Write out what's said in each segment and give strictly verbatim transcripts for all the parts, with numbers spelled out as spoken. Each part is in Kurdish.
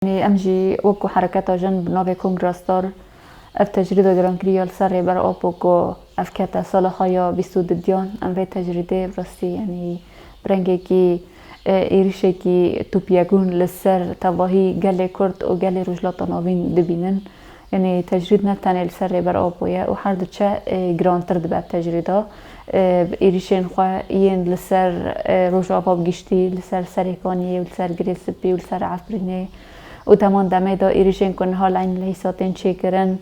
Yanî em jî wekî hereketa jin bi navê Kongra Star ev tecrîda girankirî ya li ser Rêber Apo ku ev kete sala xwe ya bîst û dudiyan, em vê tecrîdê bi rastî yanî bi rengekî, e, êrişekî topyekûn li ser tevahî gelê Kurd û gelê Rojhilata Navîn dibînin. Yanî tecrîd ne tenê li ser Rêber Apo ye û her diçe, e, girantir dibe ev tecrîda. E, bi êrişên xwe yên li ser, e, Rojava bi giştî, li ser Serêkaniyê û li ser Girê Spî û li ser Efrînê û deman demê de êrişên ku niha li Eyn Leysa tên çêkirin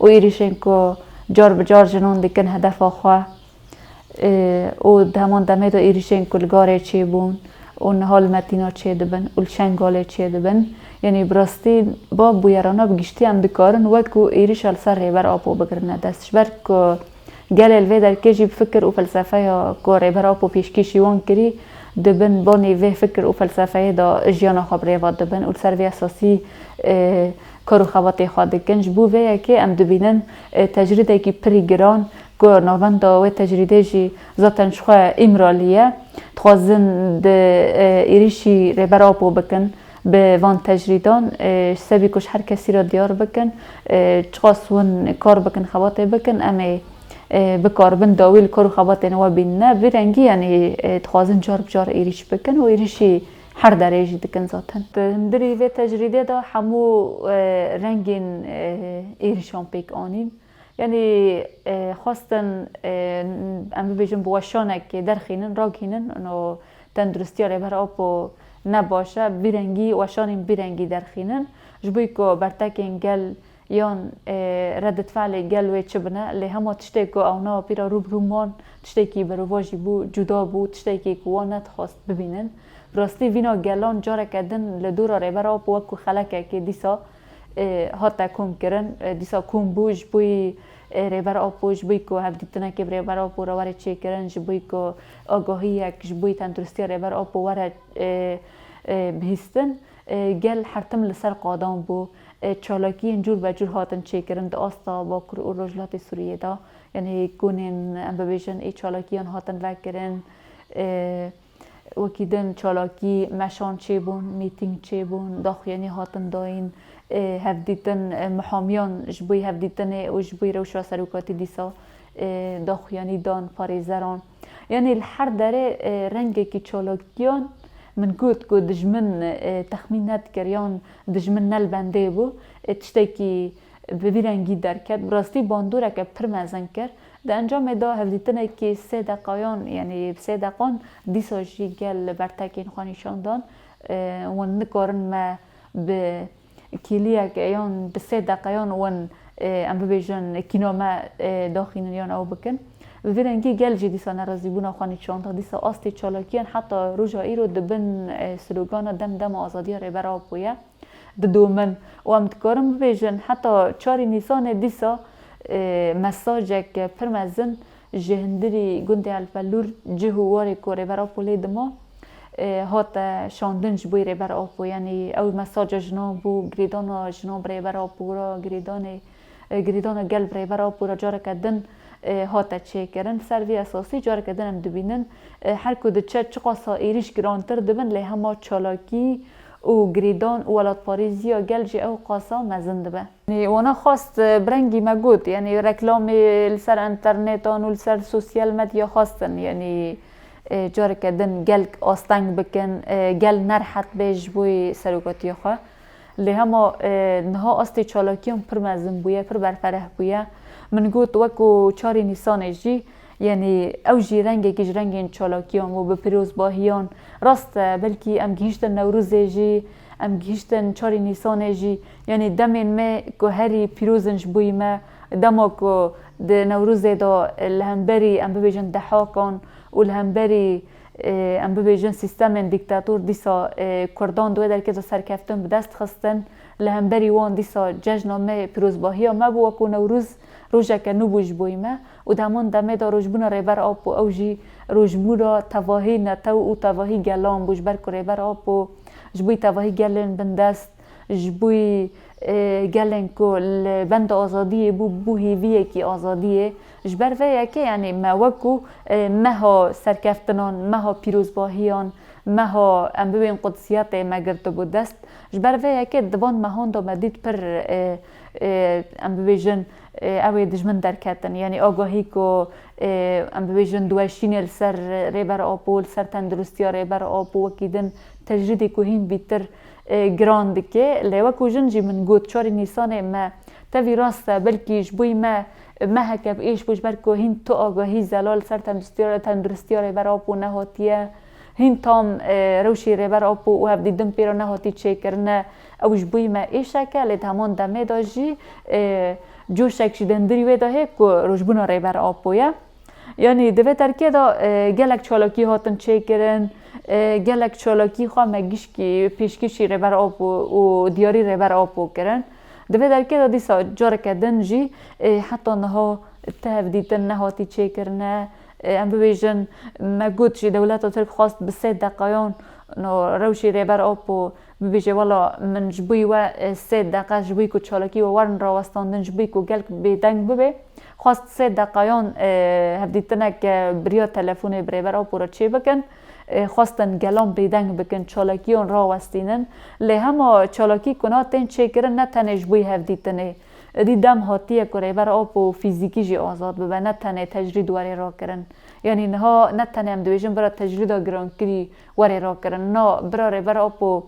û êrişên ku car bi car jinan dikin hedefa xwe. Ê, û di heman demê de êrişên ku li Garê çêbûn û niha li Metîna çêdibin û li Şengalê çêdibin. Yanî bi rastî va bûyerana bi giştî em dikarin wekî êrişa li ser Rêber Apo bigirine dest. Ji ber ku gelê li vê derkê jî bi fikir û felsefeya ku Rêber Apo pêşkêşî wan kirî, di bin banê vê fikir û felsefeyê de jiyana xwe bi rêva dibin û li ser vê esasî, e, kar û xebatê xwe dikin. Ji bo vê yekê em dibînin, e, tecrîdekî pirî giran, ku navenda wê tecrîdê jî zaten ji xwe Îmralî ye. Dixwazin di, e, êrîşî Rêber Apo bikin bi van tecrîdan, e, ji sebî ku ji her kesî re diyar bikin, e, çiqas hûn kar bikin, xebatê bikin, em ê, e, bikaribin dawî li kar û xebatên we bînine. Vî rengî, yanî, e, dixwazin car bi car êrîş bikin û êrîşî her derê jî dikin zaten. Di hundirî vê tecrîdê de hemû, e, rengên, e, êrîşan pêk anîn. Yanî, e, xwestin, e, em bibêjin bi weşanekê derxînin, ragihînin, ino tenduristiya Rêber Apo ne baş e, bi vî rengî, weşanên bi vî rengî derxînin. Ji bo ku bertekên gel yan, e, redetfalê gel wê çi bine, lê hema tiştê ku ewna pîra rû bi rû man, tiştekî berovajî bû, cuda bû, tiştekî ku wan nedixwest bibînin. Bi rastî vîna gelan careke din li dora Rêber Apo wekî xelekekê dîsa, e, hate komkirin, e, dîsa kom bû ji bo yî, e, Rêber Apo, ji bo ku hevdîtinekê bi Rêber Apo re were çêkirin, ji bo ku agahiyek ji bo tenduristiya Rêber Apo were, e, e, bihîstin. E, gel her tim li ser qadan bû. E, çalakiyên cûr be cûr hatin çêkirin di asta Bakur û Rojhilatê Sûriyê de. Yanî konên, em bibêjin, ê çalakiyan hatin vekirin. E, Wekî din çalakî meşan çêbûn, mîtîng çêbûn, daxuyanî hatin dayîn, e, hevdîtin, e, mihamiyan ji bo hevdîtinê û ji bo rewşa serokatî dîsa, e, daxuyanî dan parêzeran. Yanî li her derê, e, rengekî çalakiyan min got ku dijmin, e, texmîn nedikir yan dijmin ne li bendê bû, e, tiştekî bi vî rengî derket. Bi rastî bandoreke pir mezin kir. Di encamê de hevdîtinekî sê deqayan, yanî bi sê deqan dîsa jî gel li ber tekên xwe nîşan dan. E, hûn nikarin me bi kîliyeke yan bi sê deqeyan hûn, e, em bibêjin kîna me, e, daxînin yan ew bikin. Bi vî rengî gel jî dîsa nerazîbûna xwe nîşan da. Dîsa astê çalakiyan heta roja îro di bin, e, slogana Dem dema azadiya Rêber Apo ye didomin û em dikarin bibêjin heta çarê Nîsanê dîsa, e, mesajek pir mezin ji hundirî gundê Elbelûr cih û warê ku Rêber Apo lê dima, e, hate şandin ji bo Rêber Apo. Yanî ew mesaja jinan bû, girêdana jinan bi Rêber Apo re, girêdanê, e, girêdana gel bi Rêber Apo re careke din, e, hate çêkirin. Ser vî esasî careke din em dibînin, e, her ku diçe çiqasa êrîş girantir dibin, lê hema çalakî û girêdan û welatparêziya gel jî ew qasa mezin dibe. Yanî wana xwest, e, bi rengî me got, yanî reklamê li ser înternetan û li ser sosyal medya xwestin, yanî, e, careke din gel asteng bikin, e, gel nerehet bê ji bo serokatiya xwe. Lê hema, e, niha astê çalakiyan pir mezin bûye, pir berfereh bûye. Min got, wekû çarê Nîsanê jî, yanî ew jî rengekî ji rengên çalakiyan bû, bi pîrozbahiyan. Rast e, belkî em gihîştin Newrozê jî, em gihîştin çarê Nîsanê jî. Yanî demên me ku herî pîroz in ji bo me, dema ku di Newrozê de li hemberî, em bibêjin, dehakan û li hemberî, e, em bibêjin, sîstemên dîktator dîsa, e, Kurdan di wê derkê de serkeftin bi dest xistin. Li hemberî wan dîsa cejna me, pîrozbahiya me bû, wekû Newroz rojeke nû bû ji bo me û di heman demê de rojbûna Rêber Apo, ew jî rojbûna tevahî netew û tevahî gelan bû, ji ber ku Rêber Apo ji bo tevahî gelên bindest, ji bo, e, gelên ku li benda azadiyê bû, bû hêviyekî azadiyê. Ji ber vê yekê, yanî me wekû, e, meha serkeftinan, meha pîrozbahiyan, meha em bibên qudsiyetê me girtibû dest. Ji ber vê yekê di van mehan de me dît pir, e, e, em bibêjin, e, ew ê dijmin derketin. Yanî agahî ku, e, em bibêjin diweşînê li ser Rêber Apo, li ser tenduristiya Rêber Apo wekî din tecrîdê ku hîn bîtir, e, giran dike. Lê wekû jin jî min got, çarê Nîsanê me tevî rast e, belkî ji bo me, me heke bi êş bû, ji ber ku hîn tu agahî zelal li ser tenduristiya, tenduristiya Rêber Apo nehatiye. Hîn tam, e, rewşê Rêber Apo û hevdîtin pê re nehatî çêkirine. Ew ji bo me êşek e, lê di heman demê de jî, e, coşek jî di hundirî wê de heye ku rojbûna Rêber Apo ye. Yanî di vê derkê de, e, gelek çalakî hatin çêkirin, e, gelek çalakî xwe me gişkî pêşkêşî Rêber Apo û diyarî Rêber Apo kirin. Di vê derkê de dîsa careke din jî, e, heta niha ti hevdîtin nehatî çêkirine. E, em bibêjin, me got jî dewleta Tirk xwest bi sê deqayan no rewşê Rêber Apo bibêje, wela min ji bo we, e, sê deqe ji bo ku çalakî we werin rawestandin, ji bo ku gelek bêdeng bibe, xwest sê deqayan, e, hevdîtinek, e, bi riya telefonê bi Rêber Apo re çêbikin. E, xwestin gelan bêdeng bikin, çalakiyan rawestînin. Lê hema çalakî ku na tên çêkirin, ne tenê ji bo hevdîtinê. Êdî dem hatiye ku Rêber Apo fîzîkî jî azad bibe, ne tenê tecrîd were rakirin. Yanî niha ne tenê em dibêjin bira tecrîda girankirî were rakirin. Na, bira Rêber Apo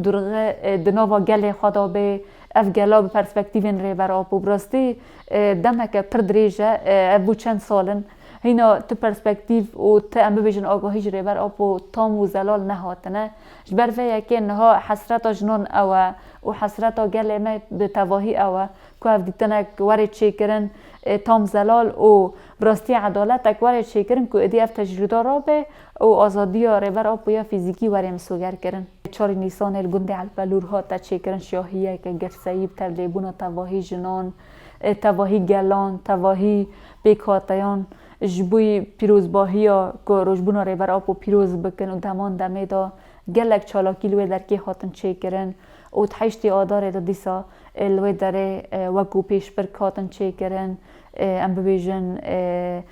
durxe, e, di nava gelê xwe de bê, ev gela bi perspektîvên Rêber Apo bi rastî, e, demeke pir dirêj e, e, ev bû çend sal in. Hîna tu perspektîv û tu, em bibêjin, agahî ji Rêber Apo tam û zelal nehatine. Ji ber vê yekê niha hesreta jinan ew e û hesreta gelê me bi tevahî ew e ku hevdîtinek were çêkirin, e, tam zelal û bi rastî edaletek were çêkirin ku êdî ev tecrîda rabe û azadiya Rêber Apo ya fîzîkî were misogerkirin. Çarê Nîsanê li gundê Elpelûr hate çêkirin şahiyeke girseyî bi tevlêbûna tevahî jinan, e, tevahî gelan, tevahî pêkhateyan ji bo pîrozbahiya ku rojbûna Rêber Apo pîroz bikin û di heman demê de gelek çalakî li wê derkê hatin çêkirin û di heştê Adarê de dîsa, e, li wê derê, e, wekû pêşbirk hatin çêkirin, e, em bibêjin, e,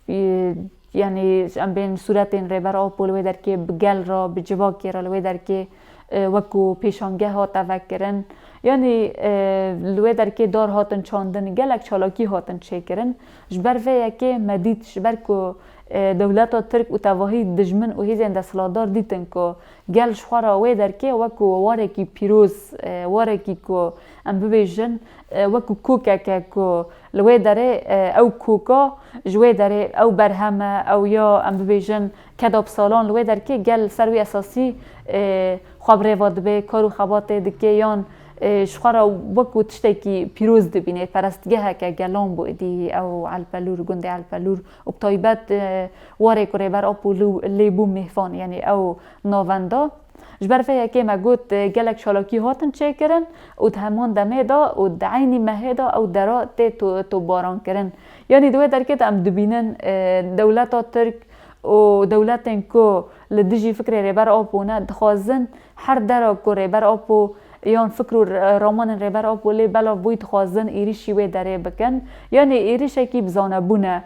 e, yanî em bên sûretên Rêber Apo li wê derkê bi gel re, bi civakê re li wê derkê, e, wekû pêşangeh hate vekirin. Yanî, e, li wê derkê dar hatin çandin, gelek çalakî hatin çêkirin. Ji ber vê yekê me dît, ji ber ku, e, dewleta Tirk û tevahî dijmin û hêzên desthilatdar dîtin ku gel ji xwe re wê derkê wekû warekî pîroz, e, warekî ku em bibêjin, e, wekû kokeke ku li wê derê, e, ew koka ji wê derê ew berhem e, ew ya em bibêjin keda bi salan li wê derkê gel li ser wî esasî, e, xwe bi rê ve dibe, kar û xebatê dike yan, e, ji xwe re wekû tiştekî pîroz dibîne, perestgeheke gelan bû êdî ew Elpelûr, gundê Elpelûr û bi taybet, e, warê ku Rêber Apo lû-, lê bû mêvan, yanî ew navenda. Ji ber vê yekê me got, e, gelek çalakî hatin çêkirin û di heman demê de û di eynî mehê de ew dera tê to-, topbarankirin. Yanî di wê derkê de em dibînin, e, dewleta Tirk û dewletên ku li dijî fikrê Rêber Apo ne, dixwazin her dera ku Rêber Apo yan fikr û r-, ramanên Rêber Apo lê belav bûyî dixwazin êrîşî wê derê bikin. Yanî êrîşekî bi zanebûn e.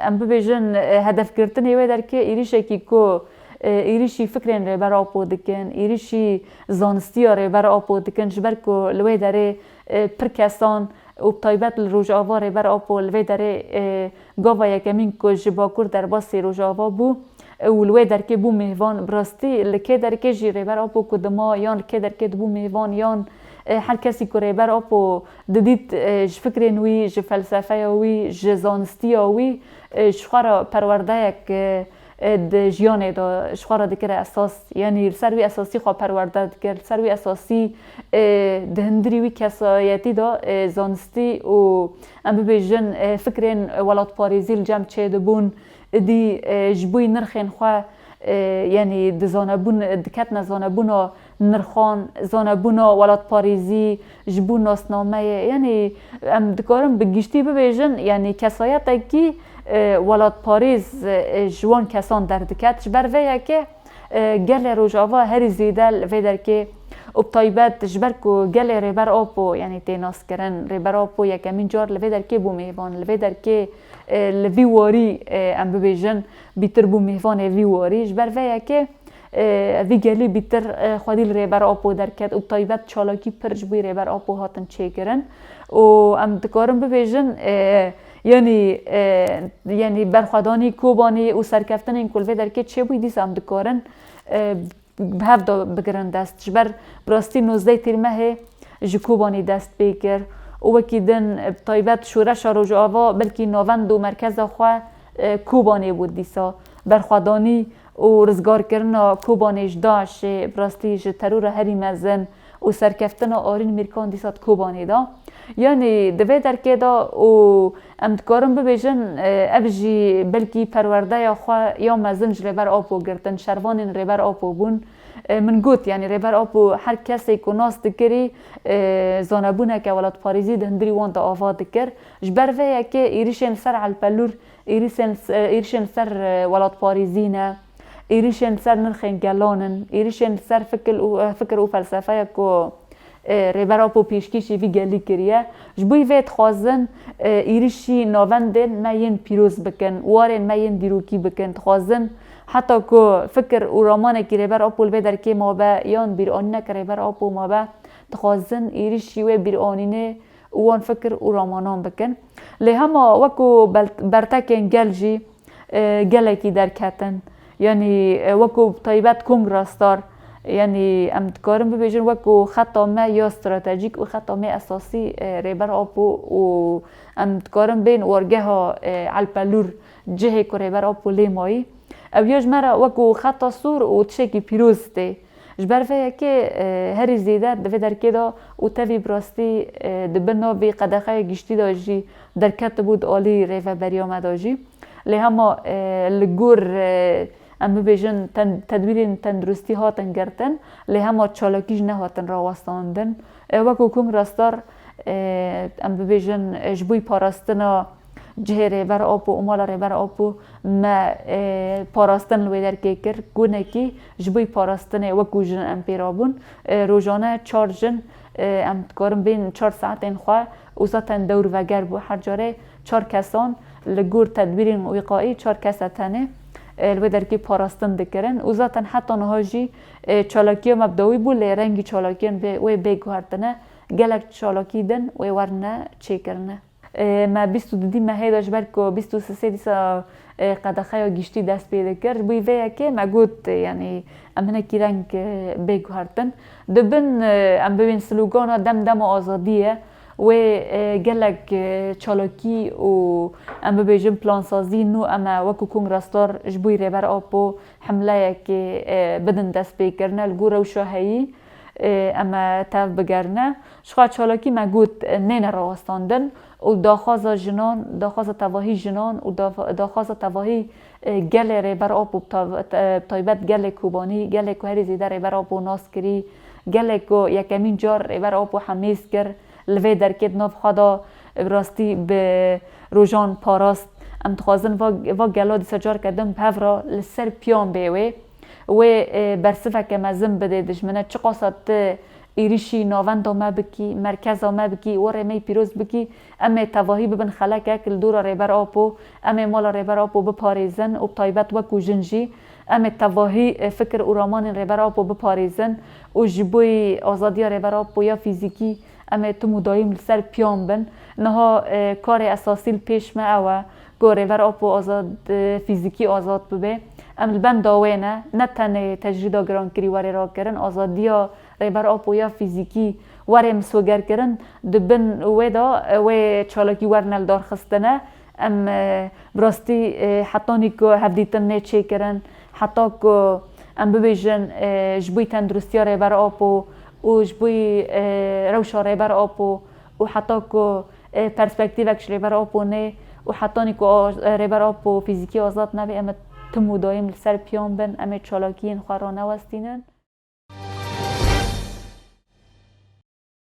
Em bibêjin, e, hedefgirtinê wê derkê êrîşekî ku, e, êrîşî fikrên Rêber Apo dikin, êrîşî zanistiya Rêber Apo dikin, ji ber ku li wê derê, e, pir kesan û bi taybet li Rojava Rêber Apo li vê derê, e, gava yekemîn ku ji Bakur derbasî Rojava bû, e, û li wê derkê bû mêvan, bi rastî li kê derkê jî Rêber Apo ku dima yan li kê derkê dibû mêvan yan, e, her kesî ku Rêber Apo didît, e, ji fikrên wî, ji felsefeya wî, ji zanistiya wî, e, ji xwe re perwerdeyek, e, e, di jiyanê de ji xwe re dikire esas, yanî li ser wî esasî xwe perwerde dikir, li ser wî esasî, e, di hundirî wî kesayetî de, e, zanistî û em bibêjin, e, fikrên welatparêzî li cem çêdibûn, êdî, e, ji bo nirxên xwe, e, yanî di zanebûn, diketine zanebûna nirxan, zanebûna welatparêzî, ji bo nasnameyê. Yanî em dikarin bi giştî bibêjin, yanî kesayetekî, e, welatparêz, e, ji wan kesan derdiket. Ji ber vê yekê, e, gelê Rojava herî zêde li vê derkê Û bi taybet ji ber ku gelê Rêber Apo, yanî tê naskirin, Rêber Apo yekemîn car li vê derkê bû mêvan, li vê derkê, e, li vî warî, e, em bibêjin, bîtir bû mêvanê vî warî. Ji ber vê yekê, e, vî gelî bîtir, e, xwedî li Rêber Apo derket û bi taybet çalakî pir ji bo Rêber Apo hatin çêkirin. Û em dikarin bibêjin, e, yanî, e, yanî berxwedanî Kobanê û serkeftinên ku li vê derkê çêbûyî dîsa em dikarin, e, bi hev de bigirin dest. Ji ber bi rastî nozdeh Tîrmehê ji Kobanê dest pê kir û wekî din, bi taybet şoreşa Rojava belkî navend û merkeza xwe, e, Kobanê bû dîsa. Berxwedanî û rizgarkirina Kobanê ji DAIŞê, bi rastî ji terora herî mezin û serkeftina Arîn Mîrkan dîsa di Kobanê de. Yanî di vê derkê de û em dikarin bibêjin, e, ev jî belkî perwerdeya xwe ya mezin ji Rêber Apo girtin, şervanên Rêber Apo bûn. E, min got, yanî Rêber Apo her kesê ku nas dikirî, e, zanebûneke welatparêzî di hundirî wan de ava dikir. Ji ber vê yekê êrişên li ser Elpelûr, êrişên, e, êrişên li ser, e, welatparêzî ne, êrişên li ser nirxên gelan in, êrişên li ser fikir û, e, fikir û felsefeya ku, e, Rêber Apo pêşkêşî vî gelî kiriye. Ji bo vê dixwazin, e, êrişî navendên me yên pîroz bikin, warên me yên dîrokî bikin. Dixwazin heta ku fikir û ramanekî Rêber Apo li vê derkê mabe, yan bîranîneke Rêber Apo mabe, dixwazin êrişî wê bîranînê û wan fikir û ramanan bikin. Lê hema wekû bel-, bertekên gel jî, e, gelekî derketin. Yanî, e, wekû bi taybet Kongra Star, yanî em dikarin bibêjin wekû xeta me ya stratejîk û xeta me esasî, e, Rêber Apo û em dikarin bên wargeha, e, Elpelûr, cihê ku Rêber Apo lê mayî. Ew ya ji me re wekû xeta sor û tiştekî pîroz tê. Ji ber vê yekê, e, herî zêde di vê derkê de û tevî bi rastî, e, di bin navê qedexeya giştî de jî derketibû di alî rêveberiya me de jî. Lê hema, e, li gor, e, em bibêjin ten-, tedbîrên tenduristî hatin girtin, lê hema çalakî jî nehatin rawestandin. E, wekû Kongra Star, e, em bibêjin, e, ji bo parastina cihê Rêber Apo û mala Rêber Apo me, e, parastin li wê derkê kir. Gunekî ji bo parastinê wekû jin em pê rabûn. E, rojane çar jin, e, em dikarin bên çar saetên xwe û zaten dewr veger bû. Her carê çar kesan li gor tedbîrên wîqaî çar kese tenê, e, li wê derkê parastin dikirin û zaten heta niha jî, e, çalakiya me bi dawî bû, lê rengî çalakiyan bê-, wê bê guhertine. Gelek çalakî din wê werine çêkirine. E, me bîst û dudî mehê de ji ber ku bîst û sisê dîsa, e, qedexeya giştî dest pê dikir. Ji bo vê yekê me got, e, yanî em hinekî reng, e, bê guhertin. Di bin, e, em bibên slogana Dem Dema Azadî ye. Wê, e, gelek, e, çalakî û em bibêjin plansazî nû em e wekû Kongra Star ji bo Rêber Apo hemleyekê, e, bidin destpêkirine li gor rewşa heyî, e, em e tev bigerine. Ji xwe çalakî me got, e, nêne rawestandin û daxwaza jinan, daxwaza tevahî jinan û da-, daxwaza tevahî, e, gelê Rêber Apo bi tav-, e, taybet gelê Kobanî, gelê ku herî zêde Rêber Apo nas kirî, gelê ku yekemîn car Rêber Apo hemêz kir, li vê derkê di nav xwe de, e, bi rastî bi rojan parast. Em dixwazin va, va gela dîsa careke din bi hev re li ser piyan bê wê. Wê, e, bersiveke mezin bidê dijmine. Çiqasa tu êrişî navenda me bikî, merkeza me bikî, warê me yî pîroz bikî, em ê tevahî bibin xelekek li dora Rêber Apo, em ê mala Rêber Apo biparêzin û bi taybet wekû jin jî em ê tevahî, e, fikir û ramanên Rêber Apo biparêzin û ji bo azadiya Rêber Apo ya fîzîkî em ê tim û dayîm li ser piyan bin. Niha, e, karê esasî li pêş me ew e ku Rêber Apo azad, e, fîzîkî azad bibe. Em li benda wê ne, ne tenê tecrîda girankirî were rakirin, azadiya Rêber Apo ya fîzîkî were miswegerkirin, di bin wê de, e, wê çalakî werne lidarxistine. Em, e, bi rastî, e, hetanî ku hevdîtin nê çêkirin, heta ku em bibêjin, e, ji bo tenduristiya Rêber Apo û ji bo, e, rewşa Rêber Apo û heta ku, e, perspektîvek ji Rêber Apo nê û hetanî ku a-, e, Rêber Apo fîzîkî azad nebe, em ê tim û dayîm li ser piyan bin, em ê çalakiyên xwe ranewestînin.